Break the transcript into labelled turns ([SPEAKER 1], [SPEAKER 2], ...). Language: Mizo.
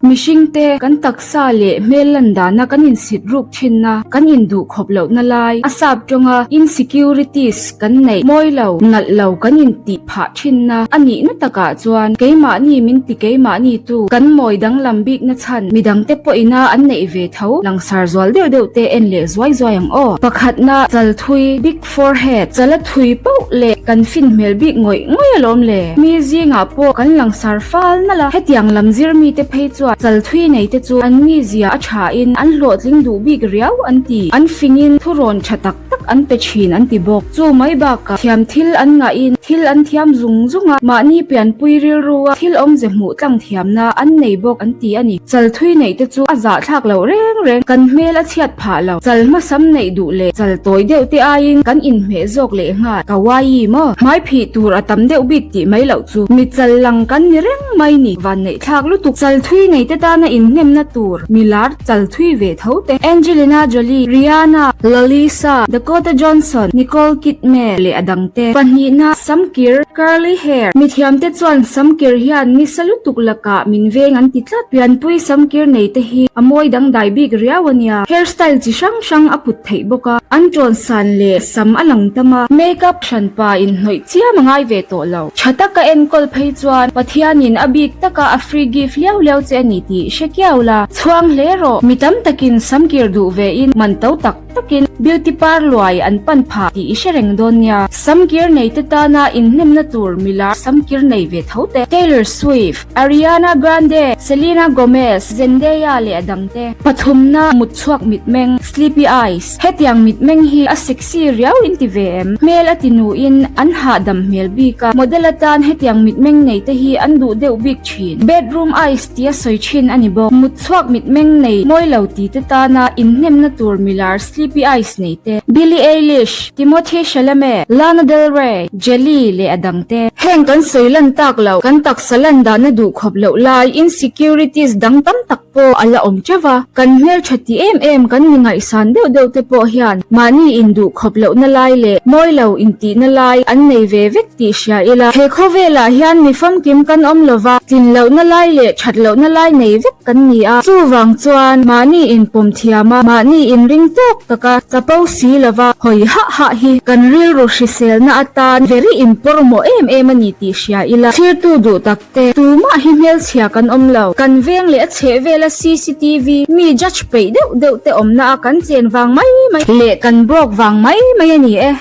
[SPEAKER 1] Mihringte kan taksa leh hmel lan dana kan insit ruk thinna, kan induh khawp lohna lai, a sap tawnga insecurities kan neih mawi lo, nalh lo kan intih phah thinna a nihna takah chuan keimahni min ti keimahni tu kan mawi danglam bikna chhan midangte pawhina an neih ve tho langsar zual deuh deuh te en leh zuai zuai ang aw. Pakhatna, chal thui, big forehead, chala thui pauh leh kan fin hmel bik ngawih ngawih alawm le. Mi zingah pawh kan langsar fal nalh a, hetiang lam zir mite phei chuan chal thui nei te chu an mizia a thain an hlawhtling duh bik riau an ti. An fingin thurawn tha tak tak an pe thin an ti bawk. Chu mai bakah thiam thil an ngahin thil an thiam zung zung a, mahni pianpui rilrua thil awmze hmuh tlang thiamna an nei bawk an ti a ni. Chal thui neih te chu a zahthlak loh reng reng, kan hmel a chhiat phah lo. Chal hmasam neih duh leh chal tawi deuh te aiin kan inhmeh zawk leh nghal. Kawaii maw? Hmai phih tur a tam deuh bik tih mai loh chu mi chal lang kan ni reng mai ni. Vanneih thlak lutuk. Chal thui nei te tana inhnemna tur mi lar chal thui ve tho te. Angelina Jolie, Rihanna, Lalisa, Dakota Johnson, Nicole Kidman leh a dang te. Pahnihna, Samkir, curly hair. Mithiamte chuan samkir hian nisa lutuk lakah min veng an ti tlat. Pianpui samkir nei te hi a mawi dangdai bik riau a nia. Hair style chi hrang hrang a put theih bawk a, an tawn san leh sam a lang tam a, makeup hranpa inhnawih chiam a ngai ve tawh lo. Tha taka enkawl phei chuan Pathianin a bik taka a free gift liau liau che a ni tih hre kiau la, chhuang hle rawh. Mi tam takin samkir duh vein man to tak takin beauty parluai an pan phah tih i hre reng dawn nia. Samkir nei te tana inhnemna tur milar samkir nei ve tho te, Taylor Swift, Ariana Grande, Selena Gomez, Zendaya leh a dang te. Pathumna mutchhuak mitmeng, sleepy eyes, hetiang mitmeng hi a sexy riau in ti ve em? Hmel a ti nuin an hahdam hmel bik a, model atan hetiang mitmeng nei te hi an duh deuh bik thin. Bedroom eyes tia sawi thin a ni bawk. Mutchhuak mitmeng nei mawi lo ti te tana inhnemna tur milar sleepy eyes nei te, Billie Eilish, Timothée Chalamet, Lana Del Rey, Jelly leh a dang te. Heng kan sawi lan tak loh, kan taksa lan dahna duh khawp loh lai insecurities dang tam tak pawh a la awm teuh va. Kan hmeltha ti em em kan mi ngaihsan deuh deuh te pawh hian mahni induh khawp lohna lai leh mawi lo intihna lai an nei ve vek tih hria ila. He khawvelah hian mi famkim kan awm lova, tlin lohna lai leh that lohna lai nei vek kan ni a. Chuvang chuan mahni inpawm thiam a, mahni inring tawk taka chapo si lova hawi hah hah hi kan rilru hriselna atan very inpawrmawh em em a ni tih hria ila. Thirtu duh tak te, tumah hi hmelchhia kan awm lo. Kan veng leh a chheh vela cctv mi judge peih deuh deuh te awmna a kan chen vang mai mai leh kan broke vang mai mai a ni e.